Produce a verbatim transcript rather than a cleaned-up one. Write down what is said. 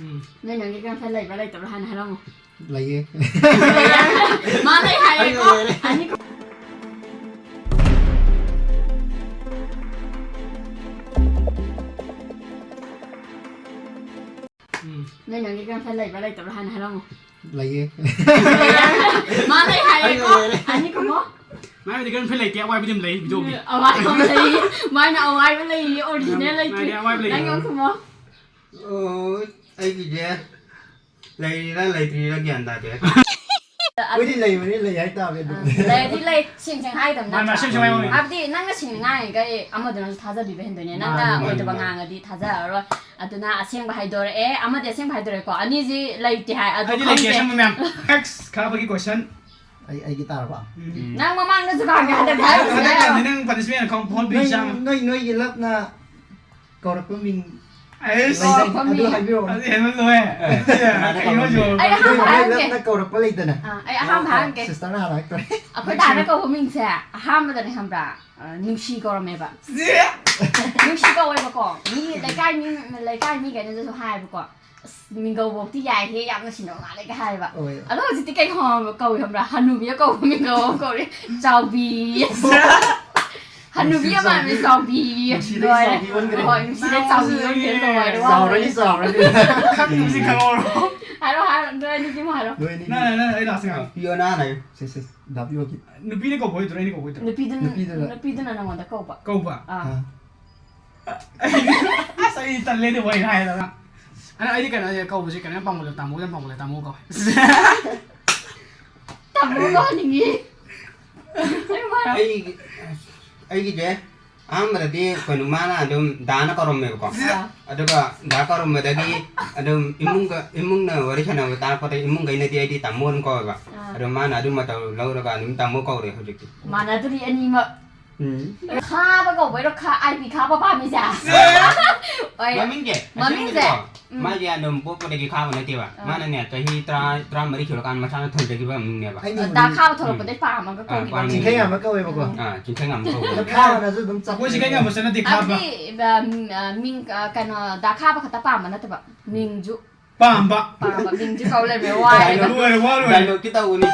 ꯎꯝ꯫ ꯅꯣꯏ ꯅꯪꯒꯤ ꯒꯔꯜꯐ꯭ꯔꯦꯟ ꯂꯩꯕ꯭ꯔꯥ ꯂꯩꯇꯕ꯭ꯔꯥ ꯍꯥꯟꯅ ꯍꯥꯏꯔꯝꯃꯣ꯫ ꯂꯩꯌꯦ꯫ ꯃꯥ ꯂꯩ ꯍꯥꯏꯔꯦꯀꯣ꯫ ꯑꯩ ꯂꯩꯔꯦ꯫ ꯑꯅꯤ ꯎꯝ꯫ ꯅꯣꯏ ꯅꯪꯒꯤ ꯒꯔꯜꯐ꯭ꯔꯦꯟ ꯂꯩꯕ꯭ꯔꯥ ꯂꯩꯇꯕ꯭ꯔꯥ ꯍꯥꯟꯅ ꯍꯥꯏꯔꯝꯃꯣ꯫ ꯂꯩꯌꯦ꯫ ꯃꯥ ꯂꯩ ꯍꯥꯏꯔꯦꯀꯣ꯫ ꯑꯩ ꯂꯩꯔꯦ꯫ ꯑꯅꯤ ꯈꯨꯝꯃꯣ꯫ ꯃꯥꯏꯕꯗꯤ ꯒꯔꯜꯐ꯭ꯔꯦꯟ ꯂꯩꯇꯦ, ꯑꯋꯥꯏꯕꯗꯤ ꯑꯗꯨꯝ ꯂꯩ, ꯚꯤꯗꯤꯑꯣꯒꯤ꯫ ꯑꯋꯥꯏꯕ ꯑꯃ ꯂꯩ꯫ ꯃꯥꯏꯅ ꯑꯋꯥꯏꯕ ꯂꯩꯌꯦ, ꯑꯣꯔꯤꯖꯤꯅꯦꯜ ꯂꯩꯇ꯭ꯔꯤ꯫ ꯃꯥꯏꯗꯤ ꯑꯋꯥꯏꯕ ꯂꯩꯌꯦ꯫ ꯅꯪ ꯑꯃ ꯈꯨꯝꯃꯣ꯫ ꯑꯣ, ꯑꯩꯒꯤꯁꯦ ꯂꯩꯔꯤꯔꯥ ꯂꯩꯇ꯭ꯔꯤꯔꯥ ꯒ꯭ꯌꯥꯟ ꯇꯥꯗꯦ꯫ ꯑꯩꯈꯣꯏꯗꯤ ꯂꯩꯕꯅꯤ, ꯂꯩ ꯍꯥꯏꯇꯥꯕꯅꯤ ꯑꯗꯨꯝ꯫ ꯂꯩꯔꯗꯤ ꯂꯩ, ꯁꯦꯡ ꯁꯦꯡ ꯍꯥꯏꯗꯕ ꯃꯥ ꯅꯠꯇ꯭ꯔꯥ? ꯃꯁꯦꯝ ꯁꯦꯝ ꯍꯥꯏꯕ꯫ ꯍꯥꯏꯕꯗꯤ ꯅꯪꯅ ꯁꯦꯡꯅ ꯉꯥꯡꯉꯤꯈꯩ ꯑꯃꯗꯨꯅꯁꯨ ꯊꯥꯖꯕꯤꯕ ꯍꯦꯟꯗꯣꯏꯅꯦ꯫ ꯅꯪꯅ ꯃꯥꯅꯤ, ꯃꯥꯅꯤ, ꯑꯣꯏꯗꯕ ꯃꯥꯅꯤ꯫ ꯉꯥꯡꯉꯗꯤ ꯊꯥꯖꯔꯔꯣꯏ꯫ ꯑꯗꯨꯅ ꯑꯁꯦꯡꯕ ꯍꯥꯏꯗꯣꯔꯛꯑꯦ, ꯑꯃꯗꯤ ꯑꯁꯦꯡꯕ ꯍꯥꯏꯗꯣꯔꯛꯑꯦꯀꯣ꯫ ꯑꯅꯤꯁꯤ ꯂꯩꯇꯦ ꯍꯥꯏ, ꯑꯗꯨ ꯑꯩꯗꯤ ꯂꯩꯇꯦ, ꯈꯪꯗꯦ꯫ ꯑꯁꯪꯕ ꯃꯌꯥꯝ꯫ ꯑꯦꯛꯁ ꯈꯥꯕꯒꯤ ꯀꯣꯏꯁꯟ꯫ ꯑꯩ, ꯑꯩꯒꯤ ꯇꯥꯔꯕ? ꯅꯪ ꯃꯃꯥꯡꯗꯁꯨ ꯈꯪꯉꯦ ꯍꯟꯗꯛ ꯍꯥꯏꯔꯤꯁꯦ꯫ ꯍꯟꯗꯛ ꯀꯥꯟꯗꯤ ꯅꯪ ꯄꯅꯤꯁꯃꯦꯟ ꯈꯪ ꯐꯣꯟ ꯄꯤ ꯅꯣꯏ, ꯆꯥꯝ꯫ ꯅꯣꯏ, ꯅꯣꯏꯒꯤ ꯂꯞꯅ ꯀꯧꯔꯛꯄ ꯃꯤꯡ ꯑꯩꯁ꯫ ꯂꯩꯗꯥꯏ? ꯀꯧꯔꯛꯄ ꯃꯤ꯫ ꯑꯗꯨ ꯍꯥꯏꯕꯤꯔꯛꯑꯣ꯫ ꯑꯗꯨ ꯍꯦꯟꯃꯜꯂꯣꯍꯦ꯫ ꯀꯩꯅꯣ ꯍꯥꯏꯁꯤꯕꯣ? ꯑꯩ ꯑꯍꯥꯟꯕ ꯅꯣꯏ ꯍꯥꯏꯔꯝꯒꯦ꯫ ꯂꯞꯅ ꯀꯧꯔꯛꯄ ꯂꯩꯗꯅ꯫ ꯑꯥ, ꯑꯩ ꯑꯍꯥꯟꯕ ꯍꯥꯏꯔꯝꯒꯦ꯫ ꯁꯤꯁꯇꯔꯅ ꯍꯥꯟꯅ ꯍꯥꯏꯔꯛꯇꯣꯔꯦ꯫ ꯑꯩꯈꯣꯏ ꯗꯥꯅ ꯀꯧꯕ ꯃꯤꯡꯁꯦ ꯑꯍꯥꯟꯕꯗꯅꯦ ꯈꯪꯕ꯭ꯔꯥ? ꯑ, ꯅꯨꯡꯁꯤ ꯀꯧꯔꯝꯃꯦꯕ꯫ ꯅꯨꯡꯁꯤ ꯀꯧꯋꯦꯕꯀꯣ꯫ ꯃꯤ ꯂꯩꯀꯥꯏ ꯃꯤ, ꯂꯩꯀꯥꯏ ꯃꯤꯈꯩꯅꯁꯨ ꯍꯥꯏꯌꯦꯕꯀꯣ꯫ "ꯑꯁ, ꯃꯤꯡꯒꯧꯐꯧꯇꯤ ꯌꯥꯏꯍꯦ, ꯌꯥꯝ ꯅꯨꯡꯁꯤꯅꯕ ꯃꯥꯜꯂꯦꯒ" ꯍꯥꯏꯌꯦꯕ꯫ ꯍꯣꯏ꯫ ꯑꯗꯣ ꯍꯧꯖꯤꯛꯇꯤ ꯀꯩ ꯀꯧ-, ꯀꯧꯏ ꯈꯪꯕ꯭ꯔꯥ? ꯍꯅꯨꯕꯤꯅ ꯀꯧꯕ ꯃꯤꯡꯒꯧ ꯑꯃ ꯀꯧꯔꯦ꯫ ꯆꯥꯎꯕꯤ꯫ ꯍꯅꯨꯕꯤ ꯑꯃ ꯆꯥꯎꯕꯤ꯫ ꯅꯨꯡꯁꯤꯗꯒꯤ ꯂꯣꯏꯔꯦ꯫ ꯆꯥꯎꯕꯤ ꯑꯣꯟꯈ꯭ꯔꯦ꯫ ꯍꯣꯏ, ꯅꯨꯡꯁꯤꯗꯒꯤ ꯆꯥꯎꯕꯤ ꯑꯣꯟꯈ꯭ꯔꯦ꯫ ꯂꯣꯏꯔꯦ꯫ ꯆꯥꯎꯔꯅꯤ, ꯆꯥꯎꯔꯅꯤ꯫ ꯈꯪꯗꯕꯁꯤ ꯈꯪꯍꯧꯔꯣ꯫ ꯍꯥꯏꯔꯣ, ꯍꯥꯏꯔꯣ꯫ ꯅꯣꯏ ꯑꯅꯤꯒꯤ ꯑꯃꯨꯛ ꯍꯥꯏꯔꯣ꯫ ꯅꯣꯏ ꯑꯅꯤ꯫ ꯅꯪ, ꯅꯪ, ꯑꯩ ꯂꯥꯁ ꯉꯥꯡ꯫ ꯄꯤꯌꯣ, ꯅꯪ ꯍꯥꯟꯅ ꯍꯥꯏꯌꯨ꯫ ꯁꯦ, ꯁꯦ, ꯁꯦ꯫ ꯗꯥ ꯄꯤꯌꯣꯒꯤ꯫ ꯅꯨꯄꯤꯅ ꯀꯧꯕ ꯑꯣꯏꯗꯣꯏꯔꯣ, ꯑꯩꯅ ꯀꯧꯕ ꯑꯣꯏꯗꯣꯏꯔꯣ? ꯅꯨꯄꯤꯗꯨꯅ, ꯅꯨꯄꯤꯗꯨꯅ꯫ ꯅꯨꯄꯤꯗꯨꯅ ꯅꯪꯉꯣꯟꯗ ꯀꯧꯕ꯫ ꯀꯧꯕ? ꯑꯥ꯫ ꯑꯥ꯫ ꯑꯁ, ꯑꯩ ꯇꯜꯂꯦ ꯑꯗꯨ ꯋꯥꯔꯤ ꯍꯥꯏꯔꯒ꯫ ꯑꯗꯣ ꯑꯩꯗꯤ ꯀꯩꯅꯣ, ꯑꯩ ꯀꯧꯕꯁꯦ ꯀꯩꯅꯣ ꯌꯥꯝ ꯄꯥꯝꯒꯜꯂꯦ, ꯇꯥꯃꯣ ꯌꯥꯝ ꯄꯥꯝꯒꯜꯂꯦ, ꯇꯥꯃꯣ ꯀꯧꯋꯦ꯫ ꯇꯥꯃꯣ ꯀꯧꯍꯟꯅꯤꯡꯉꯤ꯫ ꯑꯩ ꯋꯥ-, ꯑꯩꯒꯤ-, ꯑꯩꯒꯤꯁꯦ ꯑꯍꯥꯟꯕꯗꯗꯤ ꯀꯩꯅꯣ ꯃꯥꯅ ꯑꯗꯨꯝ ꯗꯥꯅ ꯀꯧꯔꯝꯃꯦꯕꯀꯣ꯫ ꯑꯥ꯫ ꯑꯗꯨꯒ ꯗꯥ ꯀꯧꯔꯝꯕꯗꯒꯤ ꯑꯗꯨꯝ ꯏꯃꯨꯡꯒ, ꯏꯃꯨꯡꯅ ꯋꯥꯔꯤ ꯁꯥꯟꯅꯕ ꯇꯥꯔꯛꯄꯗ ꯏꯃꯨꯡꯈꯩꯅꯗꯤ ꯑꯩꯗꯤ ꯇꯥꯃꯣ ꯑꯗꯨꯝ ꯀꯧꯋꯦꯕ꯫ ꯑꯥ꯫ ꯑꯗꯣ ꯃꯥꯅ ꯑꯗꯨ ꯃꯇꯧ ꯂꯧꯔꯒ ꯑꯗꯨꯝ ꯇꯥꯃꯣ ꯀꯧꯔꯦ ꯍꯧꯖꯤꯛꯇꯤ꯫ ꯃꯥꯟꯅꯗ꯭ꯔꯤ ꯑꯅꯤꯃꯛ꯫ ꯎꯝ꯫ ꯈꯥꯕ ꯀꯧꯕꯩꯔꯣ ꯈꯥ-, ꯑꯥꯏ ꯄꯤ ꯈꯥꯕ ꯄꯥꯝꯃꯤꯁꯦ? ꯍꯣꯏ꯫ ꯃꯃꯤꯡꯁꯦ, ꯃꯃꯤꯡꯁꯦ, ꯑꯁꯦꯡꯕꯗꯤꯀꯣ, ꯎꯝ꯫ ꯃꯥꯒꯤ ꯑꯗꯨꯝ ꯄꯣꯛꯄꯗꯒꯤ ꯈꯥꯕ ꯅꯠꯇꯦꯕ꯫ ꯑꯥ꯫ ꯃꯥꯅꯅꯦ, ꯆꯍꯤ ꯇꯔꯥ, ꯇꯔꯥꯃꯔꯤ ꯁꯨꯔꯀꯥꯟꯗ ꯃꯁꯥꯅ ꯊꯣꯟꯖꯈꯤꯕ ꯑꯃꯅꯦꯕ꯫ ꯑꯩꯅ ꯗꯥ ꯈꯥꯕ ꯊꯣꯛꯂꯛꯄꯗꯩ ꯄꯥꯝꯃꯒ ꯑꯥ, ꯀꯧꯈꯤꯕ꯫ ꯄꯥꯝꯃꯤ꯫ ꯆꯤꯡꯈꯩꯉꯥꯟꯕ ꯀꯧꯋꯦꯕꯀꯣ꯫ ꯑꯥ, ꯆꯤꯡꯈꯩꯉꯥꯟꯕ ꯀꯧꯕ꯫ ꯑꯗꯣ ꯈꯥꯕꯅꯁꯨ ꯑꯗꯨꯝ ꯆꯞ ꯑꯩꯈꯣꯏ ꯆꯤꯡꯈꯩꯉꯥꯟꯕꯁꯨ ꯅꯠꯇꯦ ꯈꯥꯕ꯫ ꯍꯥꯏꯕꯗꯤ, ꯑ, ꯎꯝ, ꯑ, ꯃꯤꯡ, ꯑ, ꯀꯩꯅꯣ, ꯗꯥ ꯈꯥꯕ ꯈꯛꯇ ꯄꯥꯝꯕ ꯅꯠꯇꯕ, ꯃꯤꯡꯁꯨ ꯄꯥꯝꯕ꯫ ꯄꯥꯝꯕ, ꯃꯤꯡꯁꯨ ꯀꯧ ꯂꯩꯔꯝꯃꯦ, ꯋꯥꯔꯦꯗ꯫ ꯂꯣꯏꯔꯦ, ꯋꯥ ꯂꯣꯏꯔꯦ꯫ Dialogue ꯀꯤ ꯇꯧꯕꯅꯤ꯫